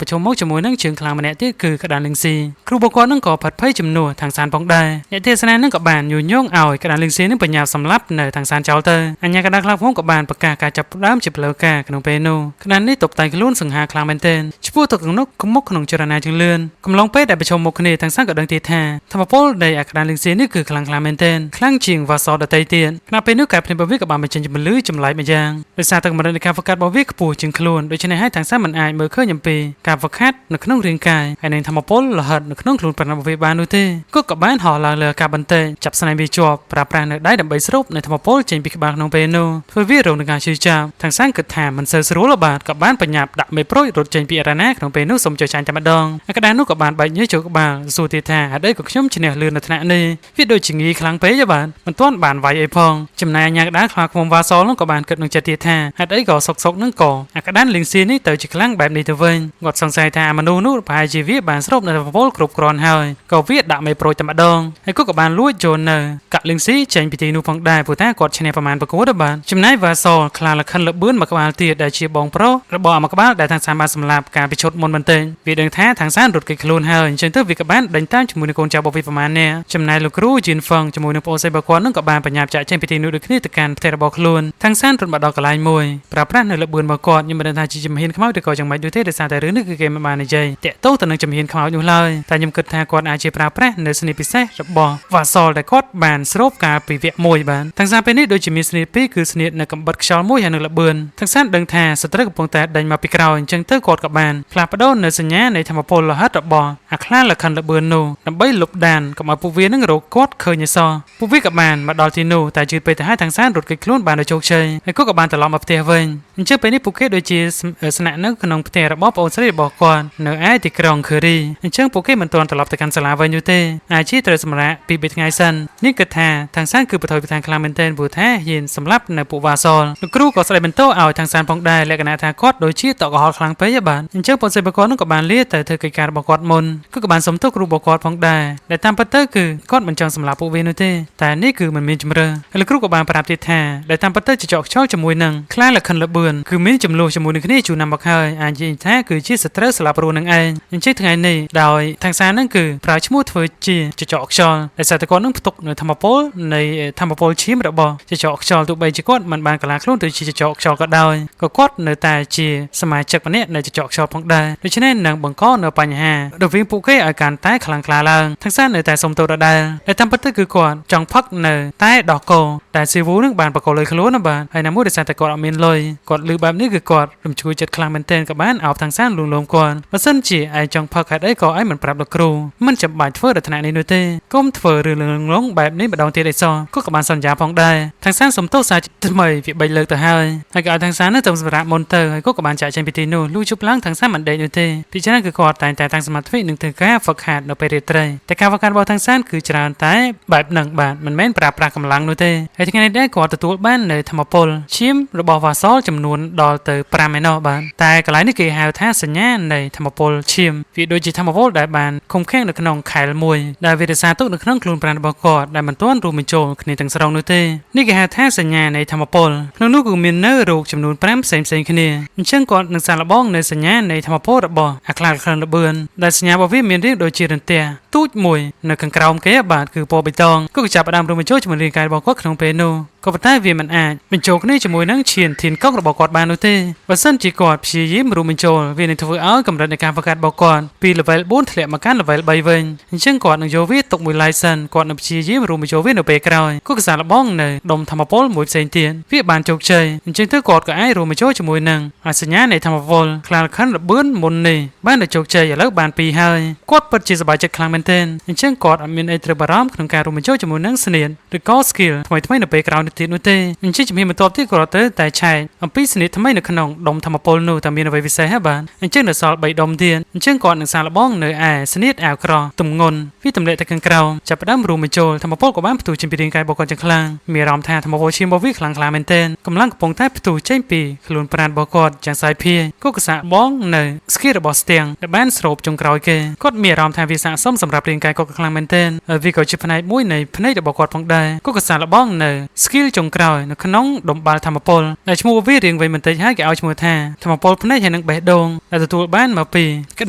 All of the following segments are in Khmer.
ប្រឈមមុខជាមួយនឹងជើងខ្លាំងម្នាក់ទៀតគឺក្តានលីងស៊ីគ្រូរបស់គាត់នឹងក៏ផាត់ភ័យជំនួសថងសានផងដែរអ្នកទេសនានឹងក៏បានញុះញង់ឲ្យក្តានលីងស៊ីនឹងបញ្ញាសម្លាប់នៅថងសានចោលទៅអញ្ញាកណ្ដាលខ្លាំងផងក៏បានប្រកាសការចាប់ផ្ដើមជាផ្លូវការក្នុងពេលនោះក្តាននេះតុបតែងខ្លួនសង្ហាខ្លាំងមែនទែនឆ្ពោះទៅក្នុងមុខក្នុងចរណាជឿនលឿនកំឡុងពេលដែលប្រឈមមុខគ្នាថងសានក៏ដឹងទៀតថាធម្មពលនៃអាក្តានលីងស៊ីនេះគឺខ្លាំងខ្លាំងមែនទែនខ្លាំងជាងវ៉ាសដតីទៀតខណៈពេលនោះកែភ្នែករបស់វាក៏បានបញ្ចេញជំលឺចម្លែកម្យ៉ាងដោយសារតែកម្រិតនៃការហ្វឹកហាត់របស់វាខ្ពស់ជាងខ្លួនដូច្នេះហើយថងសានមិនអាចមើលឃើញអំពីការហ្វឹកហាត់នៅក្នុងរាងកាយហើយនឹងធម្មពលលហិតនៅក្នុងខ្លួនប្រាណរបស់វាបាននោះទេគាត់ក៏បានហោះឡើងលើអាកាសបន្តិចចាប់ស្នែងវាជាប់ប្រើប្រាស់នៅដៃដើម្បីស្រូបនៅធម្មពលចេញពីក្បាលក្នុងពេលនោះធ្វើវារងនឹងការឈឺចាប់ថងសានគិតថាមិនសូវស្រួលបាទក៏បានបញ្ញាប់ដាក់មេប្រូចរត់ចេញពីអារ៉ាណាក្នុងពេលនោះសូមចុះចាញ់តែម្ដងអាក្តារនោះក៏បានបែកញើសចូលក្បាលសួរទៀតថាហេតុអីក៏ខ្ញុំឈ្នះលឿននៅថ្នាក់នេះវាដូចជាងាយខ្លាំងពេកបាទមិនទាន់បានវាយអីផងចំណែកអាញាក្តារខ្លាឃ្មុំវ៉ាសលនោះក៏បានគិតនឹងចិត្តទៀតថាហេតុអីក៏សុកសុកនឹងក៏អាក្តានលីងស៊ីនេះទៅជាខ្លាំងបែបនេះទៅវិញគាត់សង្ស័យថាមនុស្សនោះប្រហែលជាវាបានស្រូបនៅធម្មពលគ្រប់គ្រាន់ហើយក៏វាដាក់មេប្រូចតែម្ដងហើយគាត់ក៏បានលួចចូលនៅកាក់លីងស៊ីចេញពីទីនោះផងដែរព្រោះថាគាត់ឈ្នះប្រមាណប្រកួតបាទចំណែកវ៉ាសលខ្លាលខិនលបឿនមួយក្បាលទៀតដែលជាបងប្រុសរបស់អាមួយក្បាលដែលថងសានបានសម្លាប់ការពិឈុតមុនបន្តិចវាដឹងថាថងសានរត់គេចខ្លួនហើយអញ្ចឹងទៅវាក៏បានដេញតាមជាមួយនឹងកូនចៅរបស់វាប្រមាណនាក់ចំណែកលោកគ្រូជីនហ្វឹងជាមួយនឹងប្អូនស្រីរបស់គាត់នឹងក៏បានបញ្ញាប់ចាក់ចេញពីទីនោះដូចគ្នាទៅកាន់ផ្ទះរបស់ខ្លួនថងសានរត់មកដល់កន្លែងមួយប្រើប្រាស់នៅលបឿនរបស់គាត់ខ្ញុំមិនដឹងថាជាជំហានខ្មោចឬក៏យ៉ាងម៉េចនោះទេដោយសារតែរឿងនេះគឺគេមិនបាននិយាយតាក់ទងទៅនឹងជំហានខ្មោចនោះឡើយតែខ្ញុំគិតថាគាត់អាចជាប្រើប្រាស់នៅស្នីពិសេសរបស់វ៉ាសលដែលគាត់បានស្រូបកាលពីវគ្គមួយបាទថងសានពេលនេះដូចជាមានស្នីពីរគឺស្នីនៅកំបិតខ្យល់មួយហើយនឹងលបឿនថងសានដឹងថាសត្រូវកំពុងតែដេញមកពីក្រោយអញ្ចឹងទៅគាត់ក៏បានផ្លាស់ប្ដូរនៅសញ្ញានៃធម្មពលលោហិតរបស់អាខ្លាលខិនលបឿននោះដើម្បីលុបដានកុំឲ្យពួកវានឹងរកគាត់ឃើញឲ្យសោះពួកវាក៏បានមកដល់ទីនោះតែជឿពេកទៅហើយថងសានរត់គេចខ្លួនបានដោយជោគជ័យហើយគាត់ក៏បានត្រឡប់មកផ្ទះវិញអញ្ចឹងពេលនេះពួកគេដូចជាស្នាក់នៅក្នុងផ្ទះរបស់ប្អូនស្រីរបស់គាត់នៅឯទីក្រុងខឺរីអញ្ចឹងពួកគេមិនទាន់ត្រឡប់ទៅកាន់សាលាវិញនោះទេអាចជាត្រូវសម្រាកពី3ថ្ងៃសិននេះគិតថាថងសានគឺបថុយប្រឋានខ្លាំងមែនទែនព្រោះថាហ៊ានសម្លាប់នៅពួកវ៉ាសលលោកគ្រូក៏ស្ដីបន្ទោសឲ្យថងសានផងដែរលក្ខណៈថាគាត់ដូចជាតក់កុហកខ្លាំងពេកបាទអញ្ចឹងប្អូនស្រីរបស់គាត់នោះក៏បានលាទៅធ្វើកិច្ចការរបស់គាត់មុនគឺក៏បានសុំទោសគ្រូរបស់គាត់ផងដែរដែលតាមពិតទៅគឺគាត់មិនចង់សម្លាប់ពួកវានោះទេតែនេះគឺមិនមានជំរឿហើយលោកគ្រូក៏បានប្រាប់ទៀតថាដែលតាមពិតទៅចចកខ្យល់ជាមួយនឹងខ្លាលខិនលបឿនគឺមានចំនួនជាមួយនឹងគ្នាជូនណាំមកហើយអាចនិយាយថាគឺជាសត្រូវស្លាប់រស់នឹងឯងអញ្ចឹងថ្ងៃនេះដោយថងសាននឹងគឺប្រើឈ្មោះធ្វើជាចចកខ្យល់ដែលសារតែគាត់នឹងផ្ទុកនៅធម្មពលនៃធម្មពលឈាមរបស់ចចកខ្យល់ទោះបីជាគាត់មិនបានកលាខ្លួនទៅជាចចកខ្យល់ក៏ដោយក៏គាត់នៅតែជាសមាជិកម្នាក់នៃចចកខ្យល់ផងដែរដូច្នេះនឹងបង្កនៅបញ្ហារវាងពួកគេឲ្យកាន់តែខ្លាំងក្លាឡើងថងសាននៅតែសុំទោសដដែលដែលតាមពិតទៅគឺគាត់ចង់ផឹកនៅតែដោះគោតែស៊ីវូនឹងបានបកលុយខ្លួនណាបាទហើយណាមួយដោយសារតែគាត់អត់មានលុយគាត់លឺបែបនេះគឺគាត់រំជួយចិត្តខ្លាំងមែនទែនក៏បានអោបថងសានលួងលោមគាត់បើសិនជាឯងចង់ផឹកហេតុអីក៏ឯងមិនប្រាប់លោកគ្រូមិនចាំបាច់ធ្វើដល់ថ្នាក់នេះនោះទេកុំធ្វើរឿងលងបែបនេះម្ដងទៀតអីសោះគាត់ក៏បានសន្យាផងដែរថងសានសុំទោសសារថ្មីវា3លើកទៅហើយហើយក៏ឲ្យថងសាននោះទៅសម្រាប់មុនទៅហើយគាត់ក៏បានចាក់ចេញពីទីនោះលុះជប់ឡើងថងសានមិនដេកនោះទេពីច្រើនគឺគាត់តែងតែតាំងសមាធិនិងធ្វើការហ្វឹកហាត់នៅពេលរាត្រីតែការហ្វឹកហាត់របស់ថងសានគឺច្រើនតែបែបនឹងបាទមិនមែនប្រើប្រាស់កម្លាំងនោះទេហើយថ្ងៃនេះដែរគាត់ទទួលបាននៅធម្មពលឈាមរបស់វ៉ាសលចំនួនដល់ទៅ5ឯណោះបាទតែកន្លែងនេះគេហៅថាសញ្ញានៃធម្មពលឈាមវាដូចជាធម្មពលដែលបានឃុំឃាំងនៅក្នុងខែលមួយដែលវារក្សាទុកនៅក្នុងខ្លួនប្រាណរបស់គាត់ដែលមិនទាន់រួមបញ្ចូលគ្នាទាំងស្រុងនោះទេនេះគេហៅថាសញ្ញានៃធម្មពលក្នុងនោះគឺមាននៅរោគចំនួន5ផ្សេងផ្សេងគ្នាអញ្ចឹងគាត់នឹងសាកល្បងនៅសញ្ញានៃធម្មពលរបស់អាខ្លាក្លិនលបឿនដែលសញ្ញារបស់វាមានរាងដូចជារន្ទះទូចមួយនៅខាងក្រោមគេបាទគឺពណ៌បៃតងក៏ចាប់ផ្ដើមរួមបញ្ចូលជាមួយរាងកាយរបស់គាត់ក្នុងពេលនោះក៏ប៉ុន្តែវាមិនអាចបញ្ចូលគ្នាជាមួយនឹងឈានធានកុករបស់គាត់បាននោះទេបើសិនជាគាត់ព្យាយាមរួមបញ្ចូលវានឹងធ្វើឲ្យកម្រិតនៃការហ្វឹកហាត់របស់គាត់ពី level 4ធ្លាក់មកកាន់ level 3វិញអញ្ចឹងគាត់នឹងយកវាទុកមួយ license គាត់នឹងព្យាយាមរួមបញ្ចូលវានៅពេលក្រោយគាត់ក៏សាកល្បងនៅដុំធម្មពលមួយផ្សេងទៀតវាបានជោគជ័យអញ្ចឹងទៅគាត់ក៏អាចរួមបញ្ចូលជាមួយនឹងសញ្ញានៃធម្មពលខ្លាខិនលបឿនមុននេះបានតែជោគជ័យឥឡូវបាន2ហើយគាត់ពិតជាសប្បាយចិត្តខ្លាំងមែនទែនអញ្ចឹងគាត់អត់មានអីត្រូវបារម្ភក្នុងការរួមបញ្ចូលជាមួយនឹងស្នៀនឬក៏ skill ថ្មីៗនៅពេលក្រោយនេះទៀតនោះទេអញ្ចឹងជំហានបន្ទាប់ទៀតគាត់ត្រូវតែឆែកអំពីស្នៀនថ្មីនៅក្នុងដុំធម្មពលនោះតើមានអ្វីពិសេសហ៎បាទអញ្ចឹងនៅសល់3ដុំទៀតអញ្ចឹងគាត់នឹងសាកល្បងនៅឯស្នៀតអាវក្រោះទម្ងន់វាទម្លាក់ទៅខាងក្រោមចាប់ផ្ដើមរួមបញ្ចូលធម្មពលក៏បានផ្ទុះចេញពីរាងកាយរបស់គាត់យ៉ាងខ្លាំងមានអារម្មណ៍ថាធម្មពលឈាមរបស់វាខ្លាំងខ្លាមែនទែនកម្លាំងកំពុងតែផ្ទុះចេញពីខ្លួនប្រាណរបស់គាត់យ៉ាងសាយភាយគាត់ក៏សាកបងនៅស្គីរបស់ស្ទៀងដែលបានស្រូបចុងក្រោយគេគាត់មានអារម្មណ៍ថាវាស័ក្តិសមសម្រាប់រាងកាយគាត់ខ្លាំងមែនទែនហើយវាក៏ជាផ្នែកមួយនៃភ្នែករបស់គាត់ផងដែរគាត់ក៏សាកល្បងនៅស្គី skill ចុងក្រោយនៅក្នុងដុំបាល់ធម្មពលដែលឈ្មោះវារៀងវែងបន្តិចហើយគេឲ្យឈ្មោះថាធម្មពលភ្នែកហើយនឹងបេះដូងដែលទទួលបានមកពីក្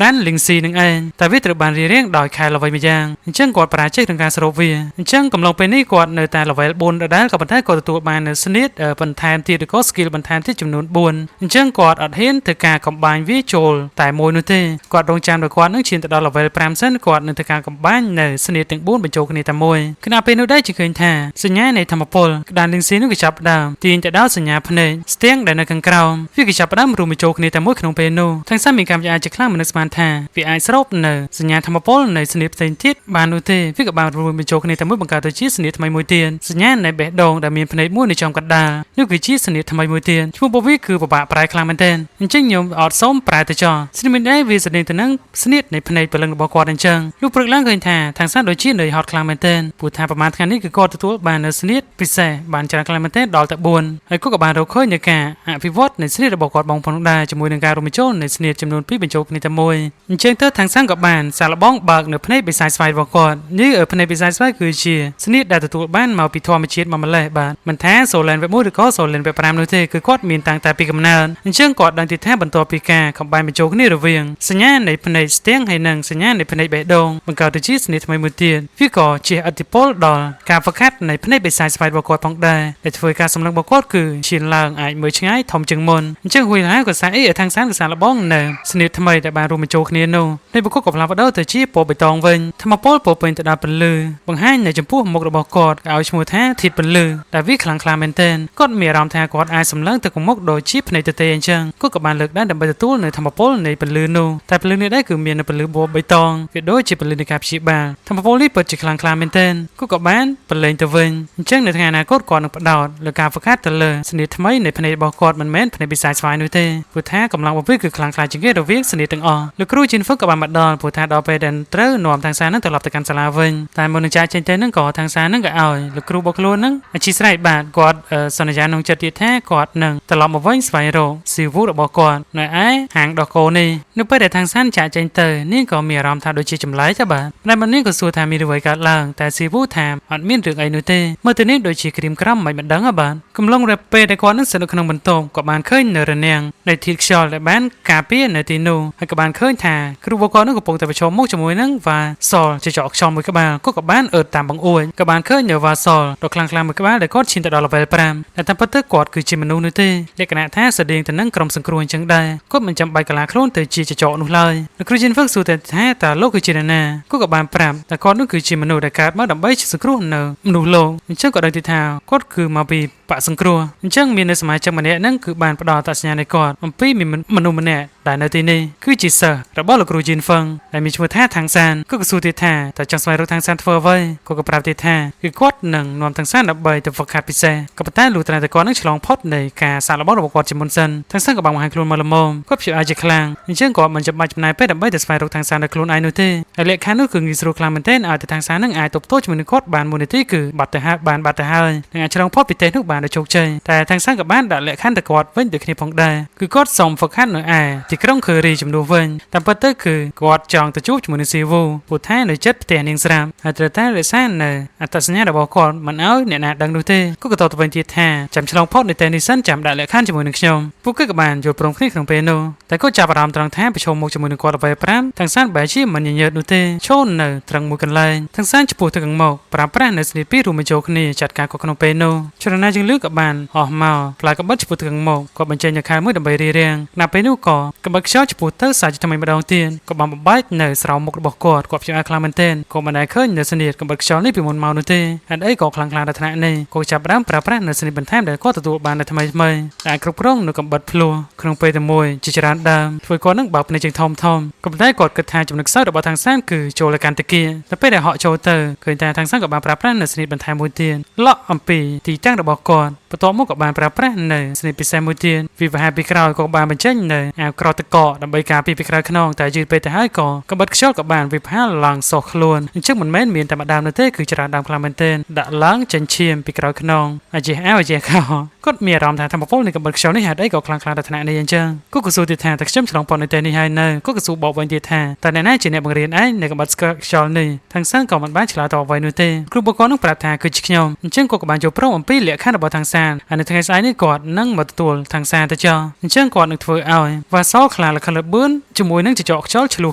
តានលីងស៊ីនឹងឯងតែវាត្រូវបានរៀបរៀងដោយខែលអ្វីមួយយ៉ាងអញ្ចឹងគាត់បរាជ័យក្នុងការស្រូបវាអញ្ចឹងកំឡុងពេលនេះគាត់នៅតែ level 4ដដែលក៏ប៉ុន្តែគាត់ទទួលបាននៅស្នៀតបន្ថែមទៀតឬក៏ skill បន្ថែមទៀតចំនួន4អញ្ចឹងគាត់អត់ហ៊ានធ្វើការ combine វាចូលតែមួយនោះទេគាត់រងចាំដល់គាត់នឹងឈានទៅដល់ level 5សិនគាត់នឹងធ្វើការ combine នៅស្នៀតទាំង4បញ្ចូលគ្នាតែមួយខណៈពេលនោះដែរជាឃើញថាសញ្ញានៃធម្មពលក្តានលីងស៊ីនោះក៏ចាប់ផ្ដើមទាញទៅដល់សញ្ញាភ្នែកស្ទៀងដែលនៅខាងក្រោមវាក៏ចាប់ផ្ដើមរួមបញ្ចូលគ្នាតែមួយក្នុងពេលនោះទាំងសាមានកម្មជាអាចខ្លាំងមិននឹកស្មានថាវាអាចស្រូបនៅសញ្ញាធម្មពលនៃស្នៀតផ្សេងទៀតបាននោះទេវាក៏បានរួមបញ្ចូលគ្នាតែមួយបង្កើតទៅជាស្នៀតថ្មីមួយទៀតសញ្ញានៃបេះដូងដែលមានភ្នែកមួយនៅចំកណ្ដាលនោះគឺជាស្នៀតថ្មីមួយទៀតឈ្មោះរបស់វាគឺពិបាកប្រែខ្លាំងមែនទែនអញ្ចឹងខ្ញុំអត់សូមប្រែទៅចោះស្នៀតនេះវាស្តៀងទៅនឹងស្នៀតនៃភ្នែកព្រលឹងរបស់គាត់អញ្ចឹងលុះព្រឹកឡើងឃើញថាខាងសានដូចជានឿយហត់ខ្លាំងមែនទែនព្រោះថាប្រហែលថ្ងៃនេះគឺគាត់ទទួលបាននៅស្នៀតពិសេសបានច្រើនខ្លាំងមែនទែនដល់ទៅ4ហើយគាត់ក៏បានរកឃើញនៅការអភិវឌ្ឍនៃស្នៀតរបស់គាត់បងផងដែរជាមួយនឹងការរួមបញ្ចូលនៃស្នៀតចំនួន2បញ្ចូលគ្នាតែមួយអញ្ចឹងទៅខាងសានក៏បានសាកល្បងបើកនៅភ្នែកបិសាចស្វ័យរបស់គាត់នេះភ្នែកបិសាចស្វ័យគឺជាស្នៀតដែលទទួលបានមកពីធម្មជាតិមកម្លេះបាទមិនថា Solan វគ្គ1ឬក៏ Solan វគ្គ5នោះទេគឺគាត់មានតាំងតែពីកំណើតអញ្ចឹងគាត់ដឹងទៀតថាបន្ទាប់ពីការខំបាញ់បញ្ចូលគ្នារវាងសញ្ញានៃភ្នែកស្ទៀងហើយនិងសញ្ញានៃភ្នែកបេះដូងបង្កើតទៅជាស្នៀតថ្មីមួយទៀតវាក៏ជះឥទ្ធិពលដល់ការហ្វឹកហាត់នៃភ្នែកបិសាចស្វ័យរបស់គាត់ផងដែរដែលធ្វើការសម្លឹងរបស់គាត់គឺឈានឡើងអាចមើលឆ្ងាយធំជាងមុនអញ្ចឹងហួយហើយក៏សាអីខាងសានក៏សាលបងនៅស្នៀតថ្មីដែលបានរួមបញ្ចូលគ្នានោះនៃបុគ្គលក៏ផ្លាស់ប្ដូរទៅជាពណ៌បៃតងវិញធម្មពលពោពេញទៅដល់ពន្លឺបង្ហាញនៅចំពោះមុខរបស់គាត់ឲ្យឈ្មោះថាធាតុពន្លឺដែលវាខ្លាំងក្លាមែនទែនគាត់មានអារម្មណ៍ថាគាត់អាចសម្លឹងទៅមុខដូចជាភ្នែកទទេអញ្ចឹងគាត់ក៏បានលើកដៃដើម្បីទទួលនៅធម្មពលនៃពន្លឺនោះតែពន្លឺនេះដែរគឺមាននៅពន្លឺបៃតងវាដូចជាពន្លឺនៃការព្យាបាលធម្មពលនេះពិតជាខ្លាំងក្លាមែនទែនគាត់ក៏បានប្រឡែងទៅវិញអញ្ចឹងនៅថ្ងៃអនាគតគាត់នឹងផ្ដោតលើការហ្វឹកហាត់ទៅលើស្នៀតថ្មីនៃភ្នែករបស់គាត់មិនមែនភ្នែកបិសាចស្វាយនោះទេព្រោះថាកម្លាំងរបស់វាគឺខ្លាំងក្លាជាងគេរវាងស្នៀតទាំងអស់លោកគ្រូជីនហ្វឹកក៏បានមកដល់ព្រោះថាដល់ពេលដែលត្រូវនាំខាងសានឹងត្រឡប់ទៅកាន់សាលាវិញតែមុននឹងចាកចេញទៅនឹងក៏ខាងសានឹងក៏ឲ្យលោកគ្រូរបស់ខ្លួននឹងអធិស្ឋានបាទគាត់សន្យាក្នុងចិត្តទៀតថាគាត់នឹងត្រឡប់មកវិញស្វែងរកស៊ីវូរបស់គាត់នៅឯហាងដោះគោនេះនៅពេលដែលខាងសានចាកចេញទៅនាងក៏មានអារម្មណ៍ថាដូចជាចម្លែកបាទតែមិននាងក៏សួរថាមានអ្វីកើតឡើងតែស៊ីវូថាអត់មានរឿងអីនោះទេមើលទៅនាងដូចជាក្រៀមក្រំមិនដឹងបាទកំឡុងរពេលដែលគាត់នឹងស្ថិតនៅក្នុងបន្ទប់ក៏បានឃើញនៅរនាំងនៃធាតុខ្យល់ដែលបានការពារនៅទីនោះហើយក៏បានឃើញថាគ្រូបកនោះកំពុងតែប្រឈមមុខជាមួយនឹងវ៉ាសលជាចកខ្យល់មួយក្បាលគាត់ក៏បានអើតតាមបង្អួចក៏បានឃើញនៅវ៉ាសលដ៏ខ្លាំងក្លាមួយក្បាលដែលគាត់ឈានទៅដល់ level 5តែតាមពិតទៅគាត់គឺជាមនុស្សនោះទេលក្ខណៈថាស្តៀងទៅនឹងក្រុមសង្គ្រោះអញ្ចឹងដែរគាត់មិនចាំបាច់កាឡាខ្លួនទៅជាចចកនោះឡើយលោកគ្រូជីនហ្វឹកសួរតែថាតើលោកគឺជានរណាគាត់ក៏បានប្រាប់តែគាត់នោះគឺជាមនុស្សដែលកើតមកដើម្បីសង្គ្រោះនៅមនុស្សលោកអញ្ចឹងក៏ដឹងទីថាគាត់គឺមកពីបកសង្គ្រោះអញ្ចឹងមាននៅសមាជិកម្នាក់ហ្នឹងគឺបានផ្ដល់អត្តសញ្ញាណនៃគាត់អំពីមានមនុស្សម្នាក់ដែលនៅទីនេះគឺជាសិស្សរបស់លោកគ្រូជីនហ្វឹងដែលមានឈ្មោះថាថាងសានគាត់ក៏សួរទៀតថាតើចង់ស្វែងរកថាងសានធ្វើអ្វីគាត់ក៏ប្រាប់ទៀតថាគឺគាត់នឹងនាំថាងសានដើម្បីទៅហ្វឹកហាត់ពិសេសក៏ប៉ុន្តែលុះត្រាតែគាត់នឹងឆ្លងផុតនៃការសាកល្បងរបស់គាត់ជាមុនសិនថាងសានក៏បានបង្ហាញខ្លួនមកល្មមគាត់ព្យាយាមជាខ្លាំងអញ្ចឹងគាត់មិនចាំបាច់ចំណាយពេលដើម្បីទៅស្វែងរកថាងសានដោយខ្លួនឯងនោះទេហើយលក្ខខណ្ឌនោះគឺងាយស្រួលខ្លាំងមែនទែនឲ្យតែថាងសាននឹងអាចទប់ទល់ជាមួយនឹងគាត់បានមួយនាទីគឺបាត់ទៅហើយបានបាត់ទៅហើយនឹងអាចឆ្លងផុតពីទេនោះបានដោយជោគជ័យតែថាងសានក៏បានដាក់លក្ខខណ្ឌទៅគាត់វិញដូចគ្នាផងដែរគឺគាត់សូមហ្វឹកហាត់នៅឯទីក្រុងខឺរីជំនួសវិញតាមពិតទៅគឺគាត់ចង់ទៅជួបជាមួយនឹងស៊ីវូព្រោះថានៅចិត្តផ្ទះនាងស្រាប់ហើយត្រូវតែរក្សានៅអត្តសញ្ញាណរបស់គាត់មិនឲ្យអ្នកណាដឹងនោះទេគាត់ក៏តបទៅវិញទៀតថាចាំឆ្លងផុតនៅតែនេះសិនចាំដាក់លក្ខខណ្ឌជាមួយនឹងខ្ញុំពួកគេក៏បានយល់ព្រមគ្នាក្នុងពេលនោះតែគាត់ចាប់អារម្មណ៍ត្រង់ថាប្រឈមមុខជាមួយនឹងគាត់ level 5ទាំងសានបែរជាមិនញញើតនោះទេឈរនៅត្រឹងមួយកន្លែងទាំងសានចំពោះទៅខាងមុខប្រើប្រាស់នៅស្នៀតពីររួមបញ្ចូលគ្នាចាត់ការគាត់ក្នុងពេលនោះចរណាជាងលឺក៏បានអស់មកផ្លែកបិតចំពោះទៅខាងមុខគាត់បញ្ចេញនៅខែមួយដើម្បីរារាំងនៅពេលនោះក៏កបិតខ្យល់ចំពោះទៅសាជាថ្មីម្ដងទៀតក៏បានបំបែកនៅស្រោមមុខរបស់គាត់គាត់ព្យាយាមខ្លាំងមែនទែនក៏មិនដែលឃើញនៅស្នៀតកបិតខ្យល់នេះពីមុនមកនោះទេហេតុអីក៏ខ្លាំងក្លាដល់ថ្នាក់នេះក៏ចាប់ផ្ដើមប្រើប្រាស់នៅស្នៀតបន្ថែមដែលគាត់ទទួលបាននៅថ្មីថ្មីដែលគ្រប់គ្រងនៅកបិតភ្លោះក្នុងពេលតែមួយជាច្រើនដើមធ្វើគាត់នឹងបើកភ្នែកជាងធំធំក៏ប៉ុន្តែគាត់គិតថាចំណុចខ្សោយរបស់ខាងសានគឺចូលទៅកាន់តាគាតែពេលដែលហក់ចូលទៅឃើញតែខាងសានក៏បានប្រើប្រាស់នៅស្នៀតបន្ថែមមួយទៀតលក់អំពីទីតាំងរបស់គាត់បន្ទាប់មកក៏បានប្រើប្រាស់នៅស្នៀតពិសេសមួយទៀតវិវហាពីក្រោយក៏បានបញ្ចេញនៅអាវក្រោះតកដើម្បីការពារពីក្រៅខ្នងតែយឺតពេកទៅហើយក៏កបិតខ្យល់ក៏បានវិផាឡើងសោះខ្លួនអញ្ចឹងមិនមែនមានតែម្ដងនោះទេគឺច្រើនដើមខ្លាំងមែនទែនដាក់ឡើងចេញឈាមពីក្រៅខ្នងអាជាអាវអាជាខោគាត់ គាត់មានអារម្មណ៍ថាធម្មពលនៃកំបិតខ្យល់នេះហេតុអីក៏ខ្លាំងខ្លាដល់ថ្នាក់នេះអញ្ចឹងគាត់ក៏សួរទៀតថាតើខ្ញុំឆ្លងផុតនៅទីនេះហើយនៅគាត់ក៏សួរបកវិញទៀតថាតើអ្នកណាជាអ្នកបង្រៀនឯងនៅកំបិតខ្យល់នេះថងសានក៏មិនបានឆ្លើយតបអ្វីនោះទេគ្រូបកនោះប្រាប់ថាគឺជាខ្ញុំអញ្ចឹងគាត់ក៏បានចូលព្រមអំពីលក្ខខណ្ឌរបស់ថងសានហើយនៅថ្ងៃស្អែកនេះគាត់នឹងមកទទួលថងសានទៅចោលអញ្ចឹងគាត់នឹងធ្វើឲ្យវ៉ាសលខ្លាលខលបឿនជាមួយនឹងចចកខ្យល់ឆ្លោះ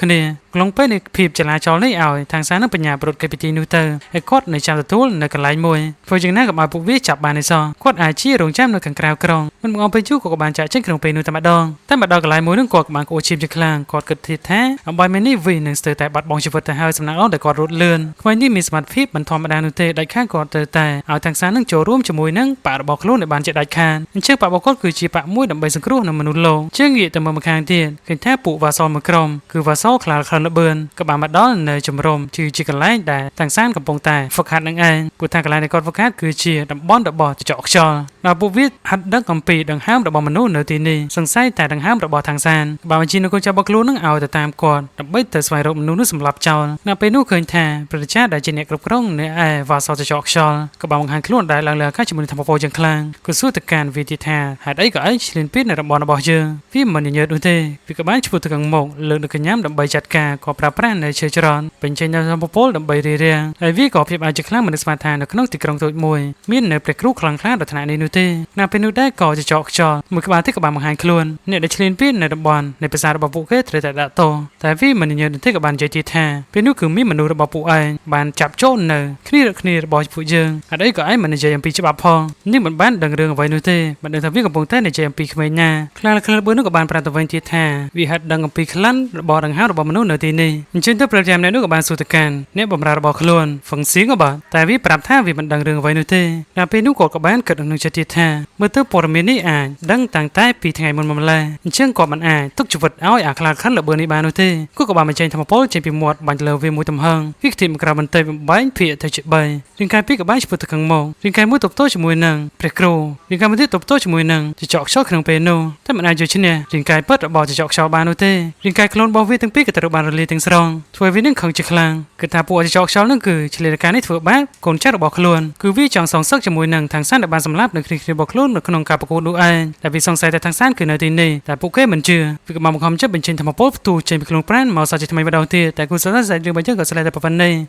គ្នាក្នុងពេលនៃភាពចលាចលនេះឲ្យថងសាននឹងបញ្ញាប្រត់គេពីទីនោះទៅហើយគាត់នៅចាំទទួលនៅកន្លែងមួយធ្វើយ៉ាងណាកុំឲ្យពួកវាចាប់បានឯសោះគាត់អាចជារងចាំនៅខាងក្រៅក្រុងមិនបង្អំពេលយូរក៏បានចាក់ចេញក្នុងពេលនោះតែម្ដងតែមកដល់កន្លែងមួយនោះគាត់ក៏បានក្អួតឈាមជាខ្លាំងគាត់គិតទៀតថាអំបាយមែននេះវិញនឹងស្ទើរតែបាត់បង់ជីវិតទៅហើយសំណាងល្អដែលគាត់រត់លឿនក្មេងនេះមានសមត្ថភាពមិនធម្មតានោះទេដាច់ខាតគាត់ទៅតែឲ្យថងសាននឹងចូលរួមជាមួយនឹងបករបស់ខ្លួនឲ្យបានជាដាច់ខាតអញ្ចឹងបករបស់គាត់គឺជាបកមួយដើម្បីសង្គ្រោះនៅមនុស្សលោកជាងាកទៅមើលម្ខាងទៀតឃើញថាពួកវ៉ាសលមួយក្រុមគឺវ៉ាសលខ្លាលខិនលបឿនក៏បានមកដល់នៅជំរំជាកន្លែងដែលថងសានកំពុងតែហ្វឹកហាត់នឹងឯងពួកថាកន្លែងដែលគាត់ហ្វឹកហាត់គឺជាតំបន់របស់ចចកខ្យល់ដល់ពួកវាហាត់ដឹងអំពីដង្ហើមរបស់មនុស្សនៅទីនេះសង្ស័យតែដង្ហើមរបស់ថងសានបើបញ្ជានៅកូនចៅរបស់ខ្លួននឹងឲ្យទៅតាមគាត់ដើម្បីទៅស្វែងរកមនុស្សនោះសម្លាប់ចោលនៅពេលនោះឃើញថាព្រះរាជាដែលជាអ្នកគ្រប់គ្រងនៅឯវ៉ាសលចចកខ្យល់ក៏បានបង្ហាញខ្លួនដែលឡើងលើអាកាសជាមួយនឹងធម្មពលយ៉ាងខ្លាំងគឺសួរទៅកាន់វាទៀតថាហេតុអីក៏ឯងឈ្លានពាននៅតំបន់របស់យើងវាមិនញញើតនោះទេវាក៏បានឈ្មោះទៅខាងមុខលើកនៅកញ្ញាំដើម្បីចាត់ការក៏ប្រើប្រាស់នៅឈើច្រនបញ្ចេញនៅធម្មពលដើម្បីរារាំងហើយវាក៏ភាពអាចជាខ្លាំងមិននឹកស្មានថានៅក្នុងទីក្រុងតូចមួយមាននៅព្រះគ្រូខ្លាំងក្លាដល់ថ្នាក់នេះនោះទេនៅពេលនោះដែរក៏ចចកខ្យល់មួយក្បាលទៀតក៏បានបង្ហាញខ្លួនអ្នកដែលឈ្លានពាននៅតំបន់នៃប្រាសាទរបស់ពួកគេត្រូវតែដាក់ទោសតែវាមិនញញើតនោះទេក៏បាននិយាយទៀតថាពេលនោះគឺមានមនុស្សរបស់ពួកឯងបានចាប់ចូលនៅគ្នារបស់ពួកយើងហេតុអីក៏ឯងមិននិយាយអំពីច្បាប់ផងនេះមិនបានដឹងរឿងអ្វីនោះទេមិនដឹងថាវាកំពុងតែនិយាយអំពីក្មេងណាខ្លាក្លបឿននោះក៏បានប្រាប់ទៅវិញទៀតថាវាហាត់ដឹងអំពីក្លិនរបស់ដង្ហើមរបស់មនុស្សនៅទីនេះអញ្ចឹងទៅព្រះជាម្នាក់នោះក៏បានសួរទៅកាន់អ្នកបម្រើរបស់ខ្លួនហ្វឹងសៀងក៏បាទតែវាប្រាប់ថាវាមិនដឹងរឿងអ្វីនោះទេដល់ពេលនោះគាត់ក៏បានគិតក្នុងចិត្តទៀតថាមើលទៅព័ត៌មាននេះអាចដឹងតាំងតែពីថ្ងៃមុនមកម្ល៉េះអញ្ចឹងគាត់មិនអាចទុកជីវិតឲ្យអាខ្លាខិនលបឿននេះបាននោះទេគាត់ក៏បានបញ្ចេញធម៌ពលចេញពីមាត់បាញ់លើវាមួយទំហឹងវាខ្ទាតមកក្រៅបន្តិចបំបែងភាកទៅជា3រាងកាយពីរក៏បានឆ្ពោះទៅខាងមុខរាងកាយមួយទប់ទល់ជាមួយនឹងព្រះគ្រូរាងកាយមួយទៀតទប់ទល់ជាមួយនឹងចចកខ្យល់ក្នុងពេលនោះតែមិនអាចយកឈ្នះរាងកាយពិតរបស់ចចកខ្យល់បាននោះទេរាងកាយខ្លួនរបស់វាទាំងពីរក៏ត្រូវបានរលាយទាំងស្រុងធ្វើវានឹងខឹងជាខ្លាំងគឺថាពួកចចកខ្យល់នឹងគឺឆ្លៀតការនេះធ្វើបាបកូនចៅរបស់ខ្លួនគឺវាចង់សងសឹកជាមួយនឹងថងសានដែលបានសម្លាប់នៅគ្នារបស់ខ្លួននៅក្នុងការប្រកួតនោះឯងតែវាសង្ស័យថាថងសានគឺនៅទីនេះតែពួកគេមិនជឿវាក៏បានបង្ខំចិត្តបញ្ចេញធម៌ពលផ្ទុះចេញពីខ្លួនប្រាណមកសាជាថ្មីម្ដងទៀតតែគូសរសើររឿងបើយើងក៏ស្លែតែប៉ុណ្ណេះ។